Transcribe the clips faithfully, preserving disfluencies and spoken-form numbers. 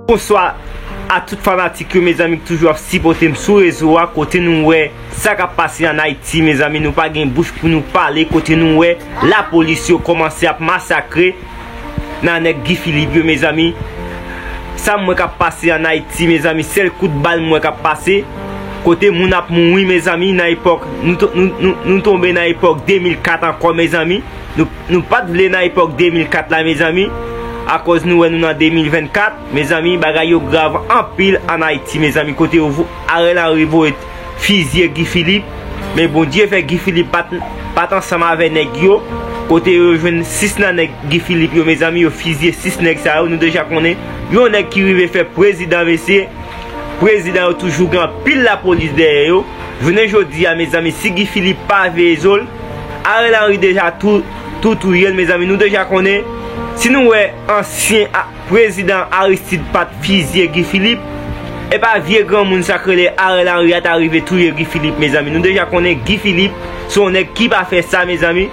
Bonswa a tout fanatik yo, mezanmi, ki toujou ap sipòte m sou rezo a. Kote nou wè sa k ap pase ann Ayiti, mezanmi, nou pa gen bouch pou nou pale. Kote nou wè lapolis yo kòmanse ap masakre nan nèg Guy Philippe yo, mezanmi. Sa m wè k ap pase ann Ayiti, mezanmi, sèl kout bal m wè k ap pase. Kote moun ap mouri, mezanmi, nan epòk, nou, to- nou, nou, nou tonbe nan epòk de mil kat ankò, mezanmi. Nou, nou pa t vle nan epòk de mil kat la, mezanmi. Akòz nou wè nou nan de mil vennkat, mezanmi, bagay yo grav anpil ann Ayiti, mezanmi. Kote yo vo- Ariel Henry voye fizye Guy Philippe. Men Bondye fè Guy Philippe pa t, pa t ansanm avè nèg yo. Kote yo jwenn sis nan nèg Guy Philippe yo, mezanmi, yo fizye sis nèg sa yo. Nou deja konnen yon nèg ki rive fè prezidan, mesye. Prezidan yo toujou gen anpil lapolis dèyè yo. Jounen jodi a, mezanmi, si Guy Philippe pa veye zo l, Ariel Henry deja tou, tou touye l, mezanmi. Nou deja konnen, si nou wè ansyen a- prezidan Aristide pa t fizye Guy Philippe, e pa vye granmoun sa k rele Ariel Henry a ta rive touye Guy Philippe, mezanmi. Nou deja konnen Guy Philippe se yon nèg ki pa fè sa, mezanmi.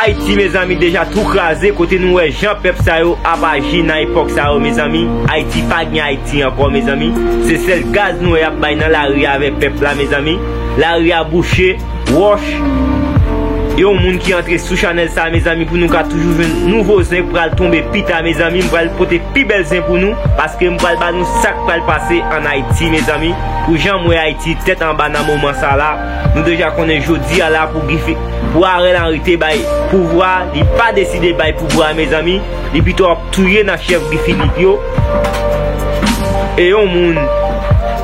Ayiti, mezanmi, deja tou kraze. Kote nou wè jan pèp sa yo ap aji nan epòk sa yo, mezanmi. Ayiti pa gen Ayiti ankò, mezanmi. Se sèl gaz nou wè y ap bay nan lari avè pèp la, mezanmi. Lari a bouche, wòch. Yon moun ki antre sou chanèl sa, mezanmi, pou nou ka toujou jwenn nouvo zen k pral tonbe pita, mezanmi. M pral pote pi bèl zen pou nou, paske m pral ba nou sa k pral pase ann Ayiti, mezanmi. Pou jan m wè Ayiti tèt anba nan moman sa la, nou deja konnen jodi a la pou Guy Phi- pou Ariel Henry te bay pouvwa, li pa deside bay pouvwa, mezanmi. Li pito ap touye nan chèf Guy Philippe yo. E yon moun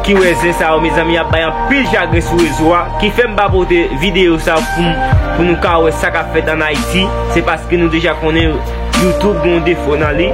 ki wè zen sa yo, mezanmi, ap bay anpil chagren sou rezo a, ki fè m pa pote videyo sa pou, pou nou ka wè sa k ap fèt ann Ayiti. Se paske nou deja konnen YouTube gen yon defo nan li.